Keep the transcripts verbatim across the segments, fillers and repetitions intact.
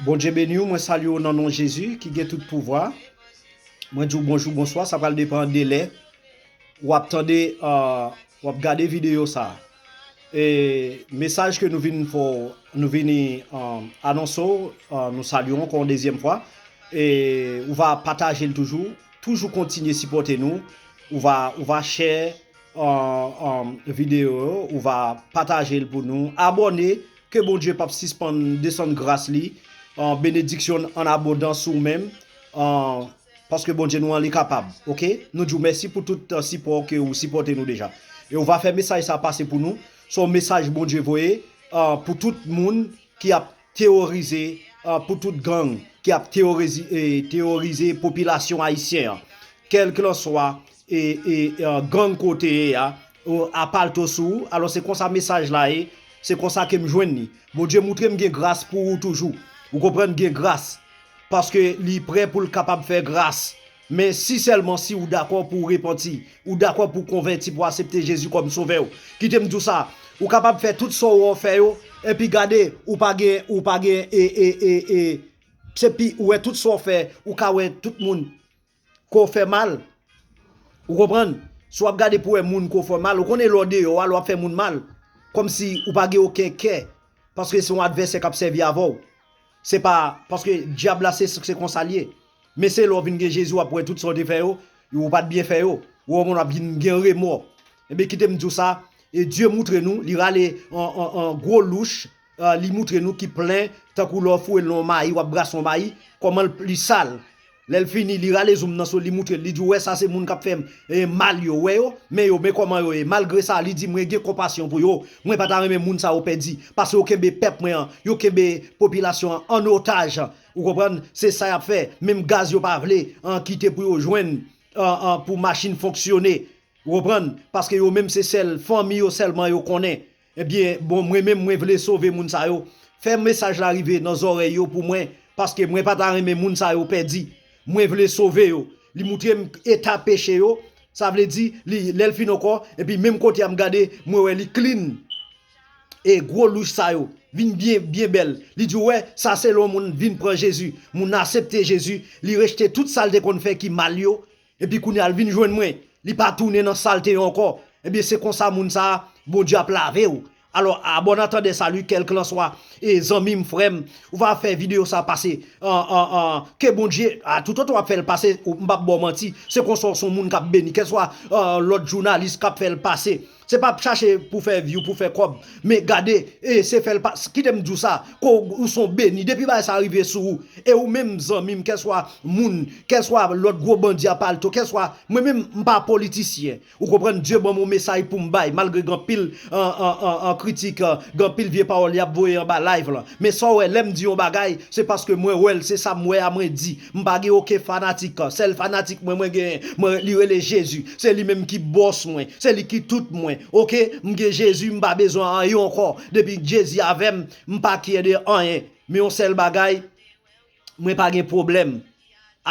Bondye beni w, mwen salye w nan non Jezi ki gen tout pouvwa. Mwen di w bonjou, bonswa, sa pral depann de lè w ap tande, uh, w ap gade videyo sa. E mesaj ke nou vin fè, nou vini, um, anonse w, uh, nou salye w ankò yon dezyèm fwa. E ou va pataje l toujou, toujou kontinye sipòte nou. Ou va, ou va share, uh, um, videyo yo, ou va pataje l pou nou. Abòne, ke Bondye p ap sispann desann gras li, uh, benediksyon an abondans sou ou menm, uh, paske Bondye nou an li kapab, oke? Nou di w mèsi pou tout, uh, sipò ke ou sipòte nou deja. E ou va fè mesaj sa pase pou nou. Se yon mesaj Bondye voye, uh, pou tout moun ki ap teworize, uh, pou tout gang ki ap teworize, eh, teworize popilasyon ayisyen an. Kèlkelanswa e, e, e, gang kote ye a, ou, a palto sou ou. Alò, se konsa mesaj la ye, se konsa ke m jwenn li. Bondye moutre m gen gras pou ou toujou. Ou konprann, gen gras. Paske li prè pou l kapab fè gras. Men si sèlman si ou dakò pou w repanti, ou dakò pou w konvèti, pou w aksepte Jezi kòm sovè w. Kite m di w sa, ou kapab fè tout sa w wè w fè yo, epi gade, ou pa gen, ou pa gen, e, e, e, e, se pi, ou wè tout sa w fè, ou ka wè tout moun ke w fè mal. Ou konprann? Si w ap gade pou wè moun ke w fè mal, ou konnen lè w deyò a, lè w ap fè moun mal, kòmsi ou pa gen okenn kè, paske se yon advèsè k ap sèvi avè w. Se pa, paske dyab la, se, se konsa l ye. Men se lè w vin gen Jezi, w ap wè tout sa w te fè yo, ou pa t byen fè yo. Ou konprann, w ap vin gen remò. Ebyen, kite m di w sa, e Dye moutre nou, li rale an, an, an gwo louch, ah, li moutre nou ki plen, tankou lè w foure l nan yon mayi, w ap brase yon mayi, kòman l, li sal. Lè l fini, li rale zoum nan sou li, li moutre l, li di w, "Wè, sa se moun k ap fè m, eh, mal yo, wè yo, men yo, men kòman yo ye." Malgre sa, li di, "Mwen gen konpasyon pou yo, mwen pa ta renmen moun sa yo pèdi, paske yo kenbe pèp mwen an, yo kenbe popilasyon an an otaj." Ou konprann? Se sa y ap fè. Menm gaz yo pa vle, an, kite pou yo jwenn, an, an, pou machin fonksyone. Ou konprann? Paske yo menm se sèl fanmi yo sèlman yo konnen. Ebyen, bon, mwen menm, mwen vle sove moun sa yo. Fè mesaj la rive nan zòrèy yo pou mwen, paske mwen pa ta renmen moun sa yo pèdi. Mwen vle sove yo. Li moutre m eta peche yo. Sa vle di, li, lè l fin ankò, epi menm kote a m gade, mwen wè li clean. E gwo louch sa yo vin byen, byen bèl. Li di, "Wè, sa se lè yon moun vin pran Jezi, moun nan aksepte Jezi, li rejte tout sa l te konn fè ki mal yo, epi kounye a l vin jwenn mwen, li pa tounen nan salte yo ankò." Ebyen, se konsa moun sa a, Bondye ap lave w. Alò, a bon antandè sali, kèlkelanswa, e zanmi m, frè m, ou va fè videyo sa pase, an, an, an, ke Bondye, a, toutotan w ap fè l pase, ou, m p ap ba w manti, se konsa w se yon moun k ap beni, kèlswa, an, lòt jounalis k ap fè l pase. Se pa chache pou fè view, pou fè kòb. Men gade, e se fè l pa, kite m di w sa, ko ou se yon beni, depi bagay sa rive sou ou, e ou menm zanmi m, kèlswa moun, kèlswa lòt gwo bandi a palto, kèlswa, mwen menm, m pa politisyen. Ou konprann, Dye ban m yon mesaj pou m bay, malgre gen anpil, an, an, an, an kritik, an, gen anpil vye pawòl y ap voye anba live lan. Men sa w wè, lè m di yon bagay, se paske mwen wè l, se sa m wè a mwen di. M pa gen okenn fanatik, an. Sèl fanatik mwen, mwen genyen, mwen, li rele Jezi. Se li menm ki bòs mwen, se li ki tout mwen. Oke? M gen Jezi, m pa bezwen anyen ankò. Depi Jezi avè m, m pa kyè de anyen. Men yon sèl bagay, mwen pa gen pwoblèm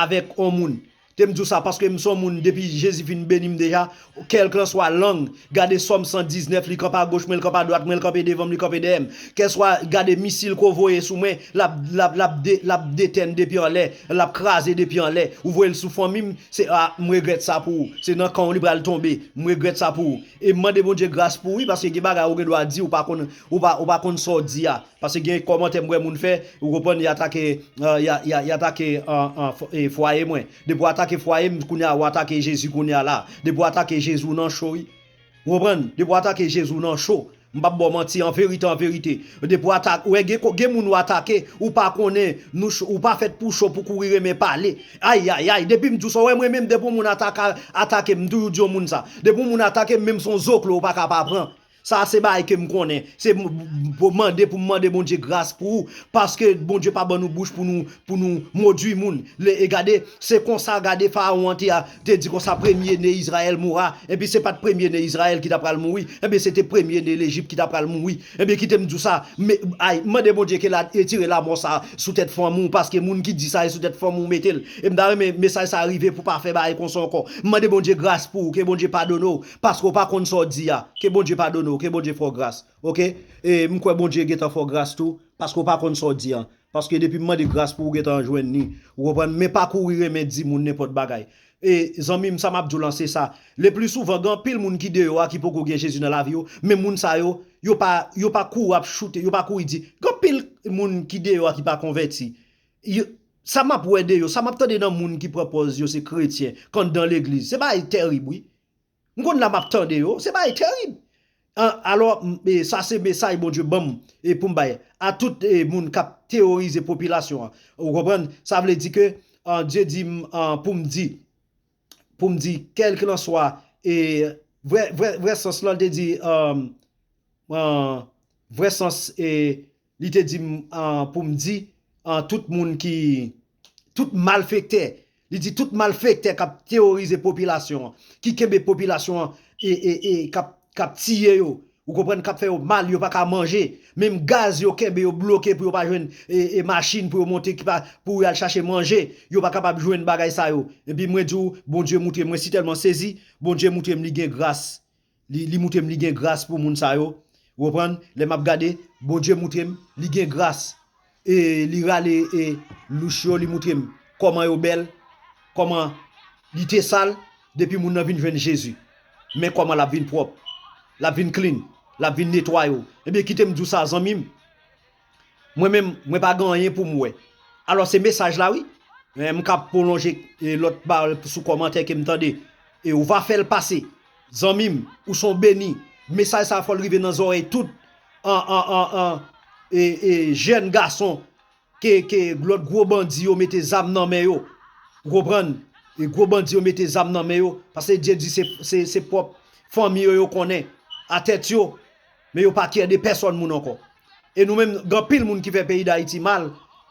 avèk yon moun. Te m di w sa paske m se yon moun, depi Jezi fin beni m deja, kèlkelanswa lang, gade Sòm san diznèf, li kanpe agoch mwen, li kanpe adwat mwen, li kanpe devan m, li kanpe dèyè m. Kèlswa, gade misil ke w voye sou mwen, l ap, l ap, l ap de-, l ap detèn depi anlè, l ap kraze depi anlè. Ou voye l sou fanmi m, se, a, m regrèt sa pou ou. Se nan kan w li pral tonbe. M regrèt sa pou ou. E m mande Bondye gras pou ou, wi, paske gen bagay ou gen dwa di, ou pa konn, ou pa, ou pa konn sa w di a. Paske gen kòmantè m wè moun fè, ou konprann, y atake, euh, y a, y a, y atake, euh, euh, fw-, e, fwaye mwen. Depi w atake fwaye m, kounye a w atake Jezi kounye a la. Depi w atake Jezi, w nan cho, wi. Ou konprann? Depi w atake Jezi, w nan cho. M p ap ba w manti, an verite, an verite. Depi w atake, ou wè, gen ko-, gen moun ou atake, ou pa konnen, nou cho, ou pa fèt pou cho, pou kouri renmen pale. Ay, ay, ay, depi m di w sa, w wè, mwen menm, depi yon moun atake, atake m, m toujou di yon moun sa. Depi yon moun atake m, menm se yon zoklo, ou pa ka pa pran. Sa se bagay ke m konnen. Se m, m, pou mande, pou m mande Bondye gras pou ou, paske Bondye pa ban nou bouch pou nou, pou nou modui moun. Le, e gade, se konsa, gade, Farawon an te a, te di konsa, "Premye ne Izrayèl moura." Epi se pa t premye ne Izrayèl ki ta pral mouri. Ebyen, se te premye ne Lejip ki ta pral mouri. Ebyen, kite m di w sa, men, ay, mande Bondye ke l retire lamò sa sou tèt fanmi w, paske moun ki di sa e sou tèt fanmi w mete l. E m ta renmen mesaj sa rive pou pa fè bagay konsa ankò. M mande Bondye gras pou ou, ke Bondye padone w, paske w pa konn sa w di a. Ke Bondye padone w. oke? Bondye fè w gras, oke? E m kwè Bondye gentan fè w gras tou, paske w pa konn sa w di an. Paske depi m mande gras pou ou gentan jwenn li, ou konprann? Men pa kouri renmen di moun nenpòt bagay. E zanmi m, sa m ap di w lan se sa. Le pli souvan, gen anpil moun ki deyò a ki poko gen Jezi nan lavi yo, men moun sa yo, yo pa, yo pa kouri ap choute, yo pa kouri di. Gen anpil moun ki deyò a ki pa konvèti. Yo, sa m ap wè de yo, sa m ap tande nan moun ki pran pòz yo se kretyen, k anndan legliz, se bagay terib, wi. M konn la m ap tande yo, se bagay terib. An, alò, m, e, sa se mesaj Bondye ban m, e pou m bay a tout, e, moun k ap teworize popilasyon an. Ou konprann? Sa vle di ke, an, Dye di m, an, pou m di, pou m di, kèlkelanswa, e, vrè, vrè, vrè sans lan, l te di, an, an, vrè sans, e, li te di m, an, pou m di, an, tout moun ki, tout malfektè, li di tout malfektè k ap teworize popilasyon an, ki kenbe popilasyon an, e, e, e, k ap, k ap tiye yo, ou konprann, k ap fè yo mal, yo pa ka manje, menm gaz yo kenbe, yo bloke pou yo pa jwenn, e, e, machin pou yo monte, ki pa, pou yo al chache manje, yo pa kapab jwenn bagay sa yo. Epi mwen di w, Bondye moutre m, mwen sitèlman sezi, Bondye moutre m li gen gras. Li, li moutre m li gen gras pou moun sa yo. Ou konprann? Lè m ap gade, Bondye moutre m li gen gras. E li rale, e, louch yo, li moutre m kòman yo bèl, kòman li te sal, depi moun nan vin jwenn Jezi. Men kòman l ap vin pwòp, l ap vin clean, l ap vin netwaye w. Ebyen, kite m di w sa, zanmi m. Mwen menm, mwen pa gen anyen pou m wè. Alò, se mesaj la, wi. Men m ka pwolonje, e, lòt pawòl sou kòmantè ke m tande. E ou va fè l pase. Zanmi m, ou se yon beni. Mesaj sa fò l rive nan zòrèy tout an, an, an, an, e, e, jèn gason ke, ke lòt gwo bandi yo mete zam nan men yo. Ou konprann? E gwo bandi yo mete zam nan men yo. Paske Dye di se, se, se pwòp fanmi yo yo konnen. A tèt yo. Men yo pa kyè de pèsòn moun ankò. E nou menm, gen anpil moun ki fè peyi Dayiti mal.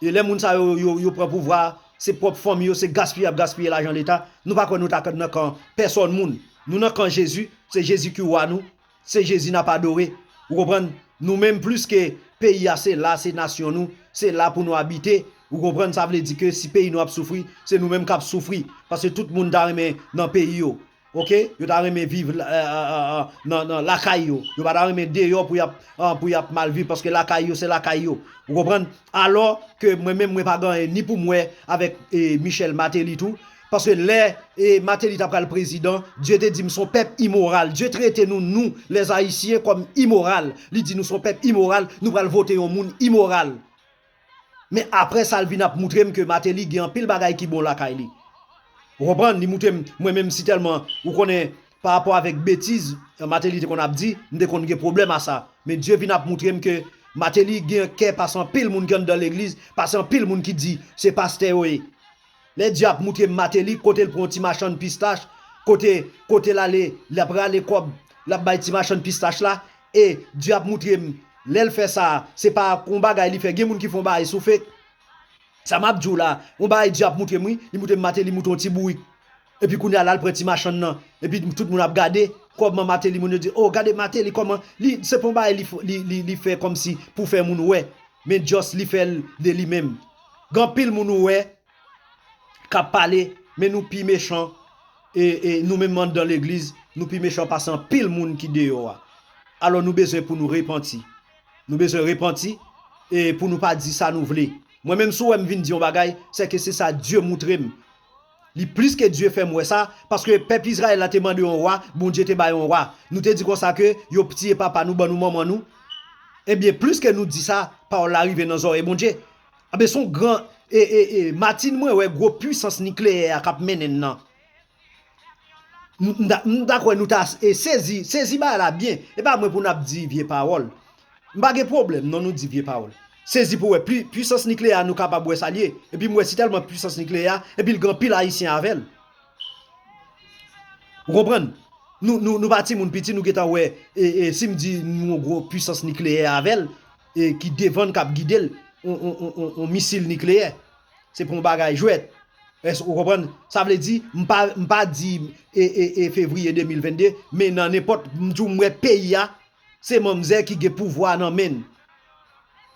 E lè moun sa yo, yo, yo pran pouvwa a, se pwòp fanmi yo, se gaspiye y ap gaspiye lajan Leta. Nou pa kwè nou ta nan kan pèsòn moun. Nou nan kan Jezi, se Jezi ki wa nou, se Jezi n ap adore. Ou konprann? Nou menm, plis ke peyi a, se la, se nasyon nou, se la pou nou abite. Ou konprann? Sa vle di ke si peyi nou ap soufri, se nou menm k ap soufri. Paske tout moun ta renmen nan peyi yo. Oke? Yo ta renmen viv la, e, e, e, e, nan, nan lakay yo. Yo pa ta renmen deyò pou y ap, e, pou y ap mal viv, paske lakay yo, se lakay yo. Ou konprann? Alò ke mwen menm, mwen pa gen anyen ni pou m wè avèk, e, Michel Martelly tou. Paske lè, e, Martelly ta pral prezidan, Dye te di m se yon pèp imoral. Dye trete nou, nou, lèzayisyen, kòm imoral. Li di nou se yon pèp imoral, nou pral vote yon moun imoral. Men apre sa, l vin ap moutre m ke Martelly gen anpil bagay ki bon lakay li. Ou konprann? Li moutre m, mwen menm, sitèlman, ou konnen, pa rapò avèk betiz, e, Martelly te konn ap di, m te konn gen pwoblèm a sa. Men Dye vin ap moutre m ke Martelly gen kè pase anpil moun ki anndan legliz, pase anpil moun ki di se pastè yo ye. Lè Dye ap moutre m Martelly, kote l pran yon ti machann pistach, kote, kote l ale, l ap rale kòb, l ap bay ti machann pistach la, e Dye ap moutre m, lè l fè sa, se pa yon bagay li fè. Gen moun ki fè yon bagay sou fake. Sa m ap di w la, yon bagay Dye ap moutre m, wi, li moutre m Martelly moute yon ti bourik. Epi kounye a la, l pran ti machann nan. Epi tout moun ap gade kòman Martelly, moun yo di, o, gade Martelly, kòman, li, se pa yon bagay li, f- li, li, li fè kòmsi pou fè moun wè. Men just li fè l de li menm. Gen anpil moun ou wè k ap pale, men nou pi mechan, e, e nou menm anndan legliz, nou pi mechan pase anpil moun ki deyò a. Alò nou bezwen pou nou repanti. Nou bezwen repanti, e pou nou pa di sa nou vle. Mwen menm, si w wè m vin di yon bagay, se ke se sa Dye moutre m. Li plis ke Dye fè m wè sa, paske pèp Izrayèl la te mande yon wa, Bondye te ba yo yon wa. Nou te di konsa ke yo tiye papa nou, ban nou manman nou. Ebyen, plis ke nou di sa, pawòl la rive nan zòrèy Bondye. Ebyen, se yon gran, e, e, e, matin mwen wè gwo pwisans nikleyè a k ap mennen n nan. M, m ta, m ta kwè nou ta, e, sezi, sezi bagay la byen. E pa mwen pou n ap di vye pawòl. M pa gen pwoblèm, non, nou di vye pawòl. Sezi pou wè, pwi- pwisans nikleyè a, nou kapab wè sa l ye. Epi m wè si tèlman pwisans nikleyè a, epi l gen anpil Ayisyen avè l. Ou konprann? Nou, nou, nou pa timoun piti, nou gentan wè, e, e, si m di nou yon gwo pwisans nikleyè avè l, e, ki devan n, k ap gide l, on, on, on, on, on misil nikleyè. Se pa yon bagay jwèt. Èske ou konprann? Sa vle di, m pa, m pa di, e, e, e, fevriye de mil vennde, men nan nenpòt, m di w, m wè peyi a, se manmzè ki gen pouvwa nan men l.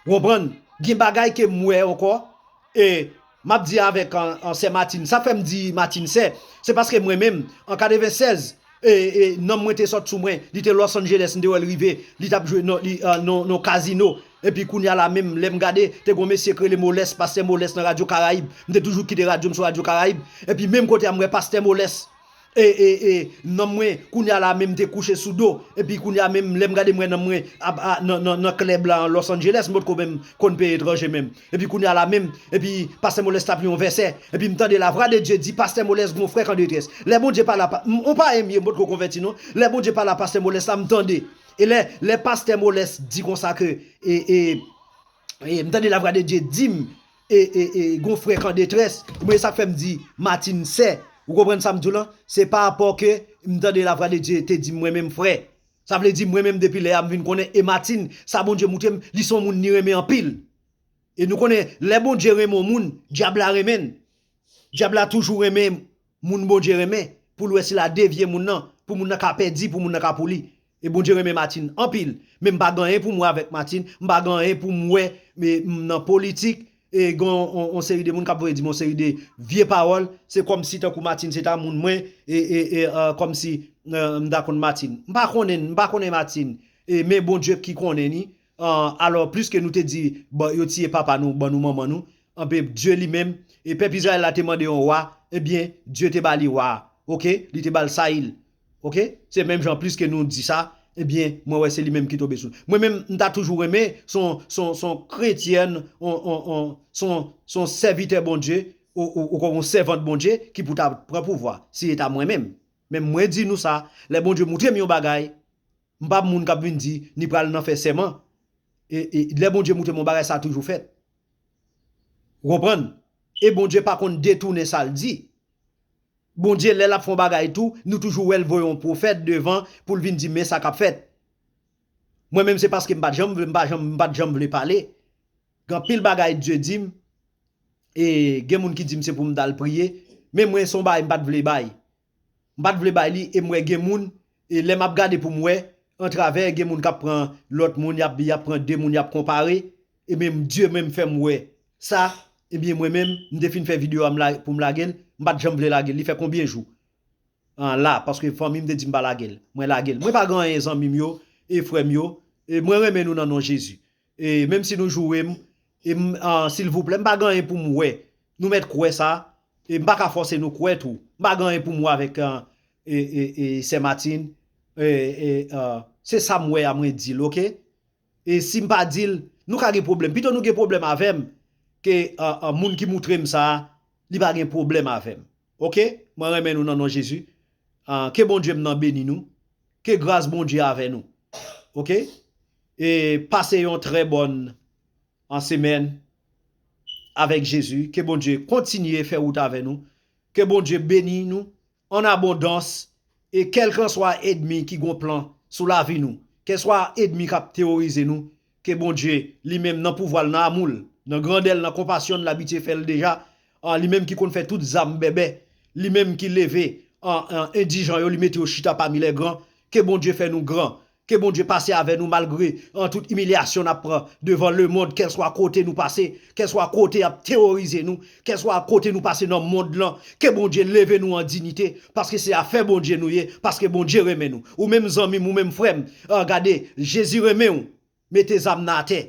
Ou konprann? Gen bagay ke m wè ankò, e m ap di avèk an, an sè Martine. Sa fè m di Martine sè, se paske mwen menm, an katrevennsèz, E, e, nanm mwen te sot sou mwen, li te Los Angeles, m te wè l rive, li t ap jwe nan, li, ah, nan, nan kazino. Epi kounye a la menm, lè m gade, te gon mesye k rele Molès, pastè Molès nan Radyo Karayib. M te toujou kite radyo m sou Radyo Karayib. Epi menm kote a, m wè pastè Molès. E, e, e, nanm mwen, kounye a la menm, te kouche sou do. Epi kounye a menm, lè m gade, m wè nanm mwen ap, a, nan, nan, nan klèb la, Los Angeles, m potko menm konn peyi etranje menm. Epi kounye a la menm, epi pastè Molès t ap li yon vèsè. Epi m tande la voix de Dieu di, pastè Molès gon frè k an detrès. Lè Bondye pale a pa, m, on pa enmye, m potko konvèti non. Lè Bondye pale a pastè Molès la, m tande. E lè, lè pastè Molès di konsa ke, e, e, e, m tande la voix de Dieu di m, e, e, e, gon frè k an detrès. Mwen, sa k fè m di, Martine, sè. Ou konprann sa m di w lan? Se pa rapò ke m tande la voix de Dieu te di m mwen menm frè. Sa vle di mwen menm depi lè a m vin konnen e Martine, sa Bondye moutre m, li se yon moun li renmen anpil. E nou konnen, lè Bondye renmen yon moun, dyab la renmen l. Dyab la toujou renmen moun Bondye renmen, pou l wè si l a devye moun nan, pou moun nan ka pèdi, pou moun nan ka pouri. E Bondye renmen Martine anpil. Men m pa gen anyen pou m wè avèk Martine, m pa gen anyen pou m wè, men m nan politik, e gen yon, yon, yon seri de moun k ap voye di m yon seri de vye pawòl, se kòmsi tankou Martine se ta moun mwen, e, e, e, e, kòmsi, e, m ta konn Martine. M pa konnen, m pa konnen Martine. E, men Bondye ki konnen ni. E, alò, pliske nou te di, bon, yo tiye papa nou, ban nou manman nou, anben, Dye li menm, e pèp Izrayèl la te mande yon wa, ebyen, Dye te ba li wa a. Oke? Li te ba l Sayil. Oke? Se menm jan, pliske nou di sa, ebyen, mwen wè se li menm ki tonbe sou. Mwen menm, m ta toujou renmen, se yon, se yon, se yon kretyèn, on, on, on, se yon, se yon sèvitè Bondye, ou, ou, ou, yon sèvant Bondye, ki pou ta pran pouvwa, si se ta mwen menm. Men mwen di nou sa, lè Bondye moutre m yon bagay, m pa moun k ap vin di, ni pral nan fè sèman. E, e, lè Bondye moutre m yon bagay, sa toujou fèt. Ou konprann? E Bondye pa konn detounen sa l di. Bondye, lè l ap fè yon bagay tou, nou toujou wè l voye yon pwofèt devan pou l vin di, men sa k ap fèt. Mwen menm, se paske m pa t janm vle, m pa janm, m pa t janm vle pale. Gen anpil bagay Dye di m, e gen moun ki di m se pou m t al priye, men mwen, se yon bagay m pa t vle bay. M pa t vle bay li, e m wè gen moun, e lè m ap gade pou m wè, antravè, gen moun k ap pran lòt moun, y ap, y ap pran de moun, y ap konpare, e menm Dye menm fè m wè sa, ebyen mwen menm, m te fin fè videyo a m la, pou m lage l, m pa t janm vle lage l, li fè konbyen jou? An, la, paske fanmi m te di m pa lage l, mwen lage l. Mwen pa gen anyen zanmi m yo, e frè m yo, e mwen renmen nou nan non Jezi. E menm si nou joure m, e m, an, silvouplè, m pa gen anyen pou m wè. Nou mèt kwè sa, e m pa ka fòse nou kwè tou. M pa gen anyen pou m wè avèk, an, e, e, e, sè Martine. E, e, an, se sa m wè a mwen di l, oke? E si m pa di l, nou ka gen pwoblèm. Pito nou gen pwoblèm avè m, ke, an, an, moun ki moutre m sa a, li pa gen pwoblèm avè m. Oke? Mwen renmen nou nan non Jezi. An, ke Bondye m nan beni nou. Ke gras Bondye avè nou. Oke? E pase yon trè bòn an semèn avèk Jezi. Ke Bondye kontinye fè wout avè nou. Ke Bondye beni nou an abondans. E kèlkanswa ènmi ki gon plan sou lavi nou, kèlkanswa ènmi k ap teworize nou, ke Bondye, li menm nan pouvwa l, nan amou l, nan grandè l, nan konpasyon l, l abitye fè l deja, an, li menm ki konn fè tout zam bèbè, li menm ki leve, an, an, endijan yo, li mete yo chita pami lè gran, ke Bondye fè nou gran, ke Bondye pase avè nou malgre, an, tout imilyasyon n ap pran devan lemonn, kèlswa kote nou pase, kèlswa kote y ap teworize nou, kèlswa kote nou pase nan mond lan, ke Bondye leve nou an diyite, paske se afè Bondye nou ye, paske Bondye renmen nou. Ou menm zanmi m, ou menm frè m, an, gade, Jezi renmen w, mete zam nan atè.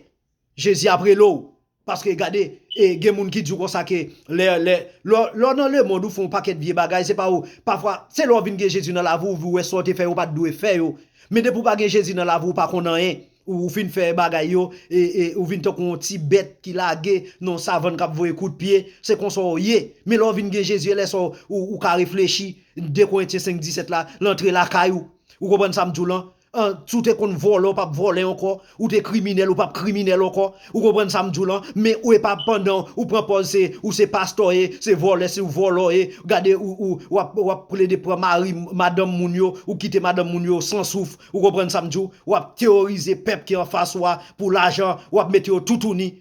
Jezi ap rele w. Paske gade, e, gen moun ki di w konsa ke lè, lè, lè, lè w nan lemonn ou fè yon pakèt vye bagay, se pa ou, pafwa, se lè w vin gen Jezi nan lavi w, ou wè sa w te fè, ou pa t dwe fè yo. Men depi w pa gen Jezi nan lavi w, ou pa konn anyen. Ou, ou fin fè bagay yo, e, e, ou vin tankou yon ti bèt ki lage nan yon savann k ap voye kout pye. Se konsa w ye. Men lè w vin gen Jezi, e lè sa w, ou, ou ka reflechi. De Korentyen senk disèt la, l antre lakay ou. Ou konprann sa m di w lan? An, si w te konn vòlè, ou p ap vòlè ankò. Ou te kriminèl, ou p ap kriminèl ankò. Ou konprann sa m di w lan? Men ou e pa pandan ou pran pòz se, ou se pastè w ye, se vòlè, se vòlè w ye. Gade, ou, ou, w ap, w ap plede pran mari, madanm moun yo, ou kite madanm moun yo san souf. Ou konprann sa m di w? W ap teworize pèp ki anfas ou a pou lajan, w ap mete yo toutouni.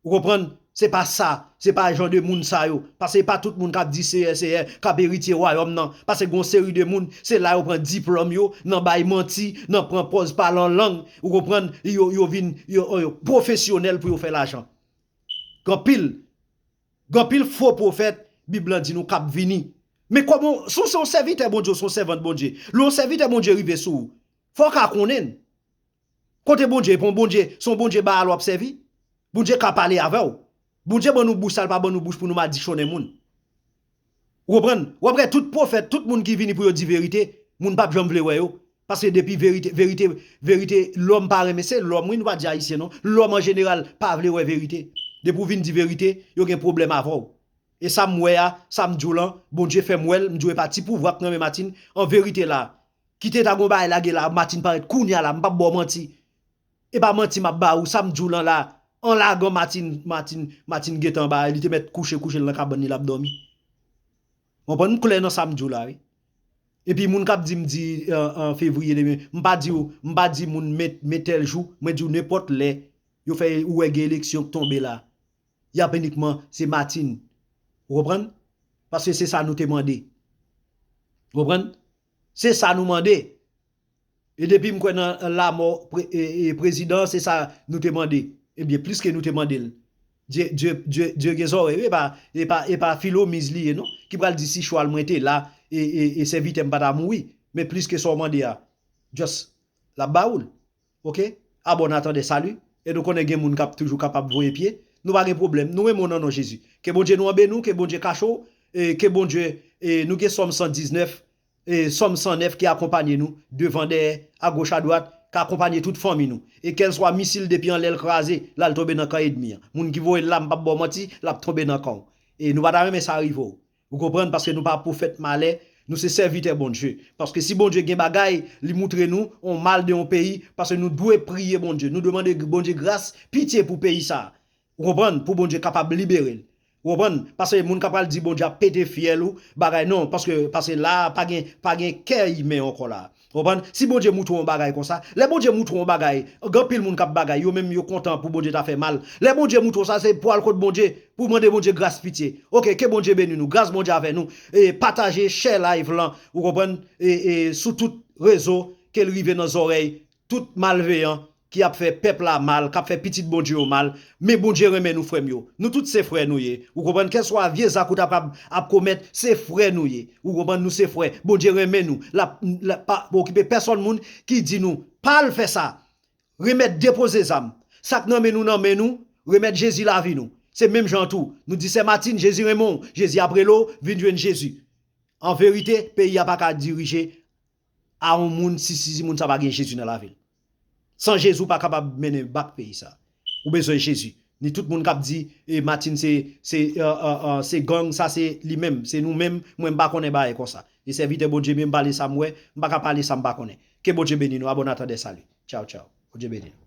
Ou konprann? Se pa sa, se pa jan de moun sa yo. Paske pa tout moun k ap di Seyè, Seyè, k ap eritye wayòm nan. Paske gon seri de moun, se la yo pran diplòm yo, nan bay manti, nan pran pòz pale an lang. Ou konprann? Yo, yo vin, yo, yo pwofesyonèl pou yo fè lajan. Gen anpil, gen anpil fo pwofèt, Bib lan di nou k ap vini. Men kòman, si w se yon sèvitè Bondye, ou se yon sèvant Bondye, lè yon sèvitè Bondye rive sou ou, fò w ka konnen l. Kote Bondye, pou Bondye, se yon Bondye Baal w ap sèvi? Bondye ka pale avè w. Bondye ban nou bouch, sa l pa ban nou bouch pou nou madichonnen moun. Ou konprann? W ap wè tout pwofèt, tout moun ki vini pou yo di verite, moun p ap janm vle wè yo. Paske depi verite, verite, verite, lòm pa renmen, se lòm, wi, nou pa di ayisyen non. Lòm an jeneral pa vle wè verite. Depi w vin di verite, yo gen pwoblèm avè w. E sa m wè a, sa m di w lan, Bondye fè m wè l, m di w e pa ti pouvwa k nan men Martine, an verite la, kite ta gon bagay lage la, Martine parèt kounye a la, m p ap ba w manti. E pa manti m ap ba ou, sa m di w lan la, an lagan Martine, Martine, Martine gentan ba, li te mèt kouche, kouche l nan kabann li, l ap dòmi. Konprann m klè nan sa m di w la, wi. Epi moun k ap di m di an, an fevriye demen, m pa di w, m pa di moun men, men tèl jou, mwen di w nenpòt lè, yo fè ou wè gen eleksyon k tonbe la. Y ap inikman, se Martine. Ou konprann? Paske se sa nou te mande. Ou konprann? Se sa nou mande. E depi m kwè nan lanmò pre, e, e, prezidan, se sa nou te mande. Ebyen, plis ke nou te mande l. Dye, Dye, Dye, Dye gen zòrèy, wi, e pa, e pa, e pa Filo Miz li ye, non, ki pral di si chwal mwen te la, e, e, e sèvitè m pa ta mouri. Men plis ke sa w mande a, just, l ap ba ou l. Oke? Abòne atandè sali. E nou konnen gen moun k ap toujou kapab voye pye. Nou pa gen pwoblèm. Nou renmen w nan non Jezi. Ke Bondye nou anbe nou, ke Bondye kache w, e ke Bondye, e nou gen Sòm san diznèf, e Sòm san nèf ki akonpanye nou, devan, dèyè, agoch, adwat, k akonpanye tout fanmi nou. E kèlswa misil depi anlè l kraze, l al tonbe nan kan ènmi an. Moun ki voye l la, m p ap ba w manti, l ap tonbe nan kan w. E nou pa ta renmen sa rive w. Ou konprann? Paske nou pa pwofèt malè, nou se sèvitè Bondye. Paske si Bondye gen bagay, li moutre nou on mal de yon peyi, paske nou dwe priye Bondye. Nou dwe mande Bondye gras, pitye pou peyi sa a. Ou konprann? Pou Bondye kapab libere l. Ou konprann? Paske moun k ap pral di Bondye ap pete fyèl ou, bagay non, paske, paske la a pa gen, pa gen kè imen ankò la. Ou konprann? Si Bondye moutre w yon bagay konsa, lè Bondye moutre w yon bagay, gen anpil moun k ap bagay, yo menm yo kontan pou Bondye ta fè mal. Lè Bondye moutre w sa, se pou al kot Bondye, pou mande Bondye gras, pitye. Oke, ke Bondye beni nou, gras Bondye avè nou. E pataje, share live lan, ou konprann? E, e sou tout rezo, ke l rive nan zòrèy tout malveyan ki ap fè pèp la mal, k ap fè pitit Bondye yo mal. Men Bondye renmen nou, frè m yo. Nou tout se frè nou ye. Ou konprann? Kèlswa vye zak ou ta ap, ap komèt, se frè nou ye. Ou konprann? Nou se frè. Bondye renmen nou. L ap, l ap pa okipe pèsòn moun ki di nou, pa al fè sa. Remèt, depoze zam. Sa k nan men nou, nan men nou. Remèt Jezi lavi nou. Se menm jan tou. Nou di, Sè Martine, Jezi renmen w. Jezi ap rele w, vin jwenn Jezi. An verite, peyi a pa ka dirije a yon moun si, si, si moun sa pa gen Jezi nan lavi l. San Jezi, ou pa kapab mennen bak peyi sa. Ou bezwen Jezi. Ni tout moun k ap di, e, Martine se, se, e, e, e, se gang, sa se li menm, se nou menm, mwen m pa konnen bagay konsa. E sèvitè Bondye m ye, m pale sa m wè, m pa ka pale sa m pa konnen. Ke Bondye beni nou, abòne atandè sali. Tchaw, tchaw. Bondye beni nou.